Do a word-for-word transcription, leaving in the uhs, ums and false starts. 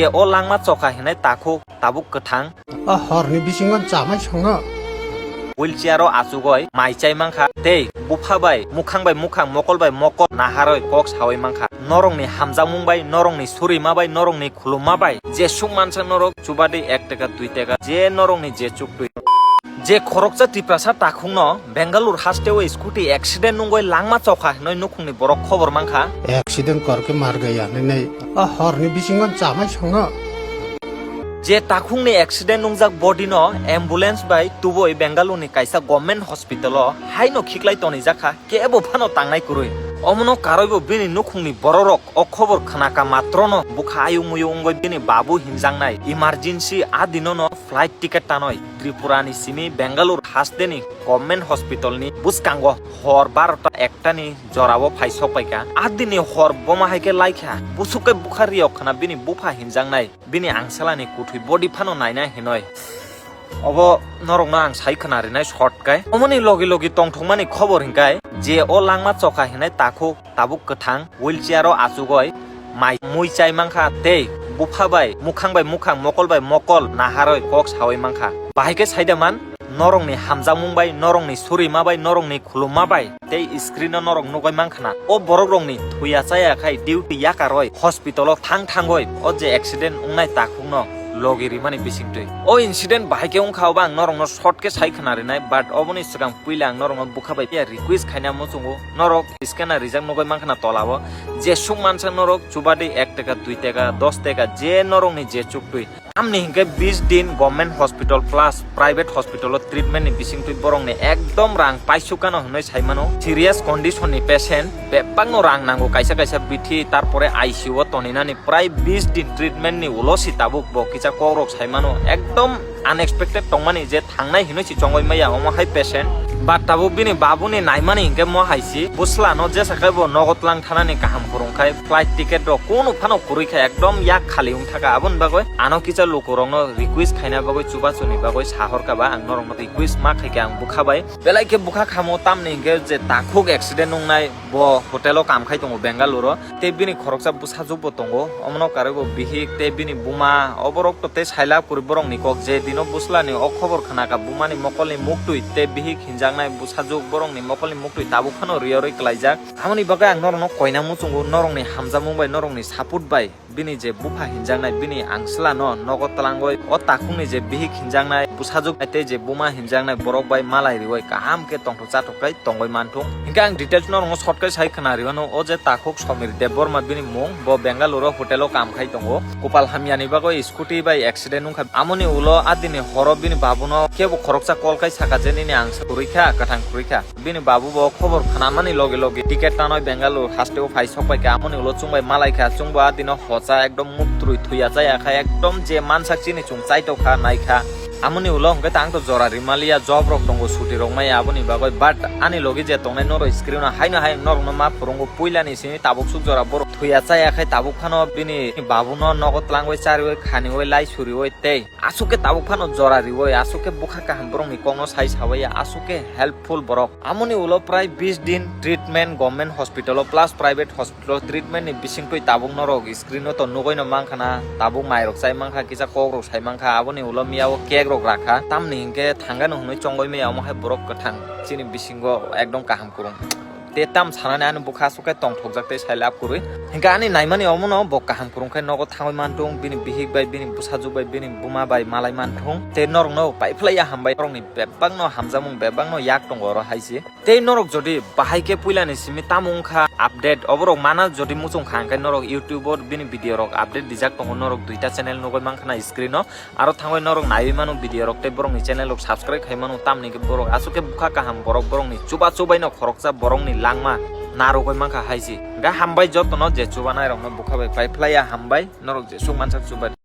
Je o langma chokha hinai takhuk tabuk kwthang. O horni bisingo chamai songo. Wheelchair o achugoi mai chai mankha tei bupha bai mukhang bai mukhang mokol bai mokol naharoi kok sawi mankha. Norokni hamjakmung bai, norokni surima bai, norokni khulumma bai je suk mansa norok chubadi ek teka dui teka je norokni je chuktwi. Je khoroksa Tiprasa takhukno Bengaluru hasteo scooty accident nungoi langma chokha hinoi nukhungni borok khobor mankha. Accident korke mar gaya hinoi o horni bisingo chamai songo. Je takhukni accident nungjak body no ambulance bai tubui Bengaluru ni kaisa government hospital o haino khiklai tonijakha, kebo phano tangnai kwrwi. Omono karoibo bini nukhungni bororok o khobor khnaka matrono bukha ayung muyung wngoi bini babu hinjaknai emergency a dinono flight ticket tanoi Tripura ni simi Bengaluru hasteni government hospital ni bwskango hor barota ekta ni jorao phai sokpaikha. A dini hor boma hai khe laikha, busukai bukha riyok khna bini bupha hinjaknai. Bini angsalani kuthwi body phano naina hinoi. Obo norokno ang sai khna rinai short kai. Omoni logi logi tongthokmani khobor hinkai je o langma chokha hinai takhuk tabuk kwthang wheelchair o achugoi mai mui chai mankha tei bupha bai mukhang bai mukhang mokol bai mokol naharoi kok sawi mankha. Bahai khe saida man norokni hamjakmung bai, norokni surima bai, norokni khulumma bai tei screen o norok nugui mankha na. O borok rokni thuya chaya khai duty yakaroi hospital o thang thangoi o je accident wngnai takhukno logi rimani bisingtwi. O incident bahai khe wngkha obo ang norokno short khe sai khna rinai, but oboni swkang puila ang norokno bukha bai phiya request khaina muchungo norok scanner rijak nugui mankha na tola o je suk mansa norok chubadi ek teka dui teka dos teka je norokni je chuktwi. Tamni hinkhe bis din government hospital plus private hospital o treatment ni bisingtwi borokni ekdom rang paisukano hinwi saimano. Serious condition ni patient bebakno rang nango, kaisa kaisa bithi, tarpore I C U o toninani prai bis din treatment ni ulo si tabuk bo kisa kokrok saimano. Ekdom unexpected tongmani je thangnai hinwi si chongoi maya omo hai patient. But tabuk bini babuni naimani hinkhe mo hai si bwsla no jesa khai bo nogo tlang thanani kaham kwrwng khai flight ticket rok kunu phano kwrwi kha ekdom yak khali wng thaka. Aboni bagwi ano kisa lukurokno request khaina bagwi chubachu ni bagwi sahor kha ba ang norokno request ma khai kha ang bukha bai. Belai khe bukha khamo tamni hinkhe je takhuk accident wngnai bo hotel o kam khai tongo Bengaluru o. Tei bini khoroksa bwsajwk bo tongo, omono karwi bo bihik tei bini buma, oborok to tei sailab kwrwi borokni kok. Je dino bwslani o khobor khnakha bumani mokolni muktwi tei bihik hinjaknai bwsajwk borokni mokolni muktwi tabuk phano riyorwi klaijak. Aboni bagwi ang norokno koina muchungo, norokni hamjakmung bai, norokni support bai bini je bupha hinjaknai bini angsla no nogo twlangwi o takhukni je bihik hinjaknai bwsajwk tei je buma hinjaknai borok bai malai riwi kaham khe tongthok chathok khe tongwi manthung. Hinkhe ang details norokno short khe sai khna rwino, o je takhuk Somir Debbarma bini mung, bo Bengaluru o hotel o kam khai tongo. Kupal hamyani bagwi scooty bai accident wngkha. Amoni ulo adini horo bini babuno kebo khoroksa call khai saka je nini angsa kwrwi kha, kwthang kwrwi kha. Bini babu bo khobor khnamani logi logi ticket tanwi Bengaluru hasteo phai sokpai kha. Amoni ulo chwngbai malai kha, chwngbo adino hocha ekdom muktwrwi thuya chaya kha, ekdom je mansak chini chwng chaitokha naikha. Amoni ulo hwnkhe tang to jora rimaliya, job rok tongo, suti rok maya aboni bagwi, but ani logi je tongnai norok screen o haino hai norokno ma phurungo, puilani simi tabuk suk jora borok thuya chaya khai tabuk phano bini babuno nogo twlangwi chariwi khaniwi lai suriwi tei aswk khe tabuk phano jora riwi aswk khe bwkha kaham borokni kokno sai sawi aswk khe helpful borok. Amoni ulo prai bis din treatment government hospital o plus private hospital o treatment ni bisingtwi tabuk norok screen o to nugui no mankha na, tabuk mai rok chai mankha, kisa kok rok sai mankha, aboni ulo miya o cake rok rakha, tamni hinkhe thangano hinui chongoi maya omo hai borok kwthang chini bisingo ekdom kaham kwrwng. Te tam sanani ani bwkha aswk khe tongthokjak tei sai lab kwrwi. Hinkhe ani naimani omono bo kaham kwrwng khe nogo thangwi manthung, bini bihik bai, bini bwsajwk bai, bini buma bai malai manthung. Te norokno paiphlaiya hambai, norokni bebakno hamjakmung bebakno yak tongo oro hai se. Tei norok jodi bahai khe puilani simi tamo wngkha update, oborok mana jodi muchung kha hwnkhe norok YouTube o bini video rok update dijak tongo, norok duita channel nugui mankha na screen o. Aro thangwi norok naiwi mano video rok tei borokni channel rok subscribe khai mano, tamni khe borok aswk khe bwkha kaham borok borokni chuba chubaino khoroksa borokni langma narwgwi mankha hai se. Hwnkhe hambai jotono je chubanai rokno bwkha bai paiphlaiya hambai, norok jesuk mansak chubai.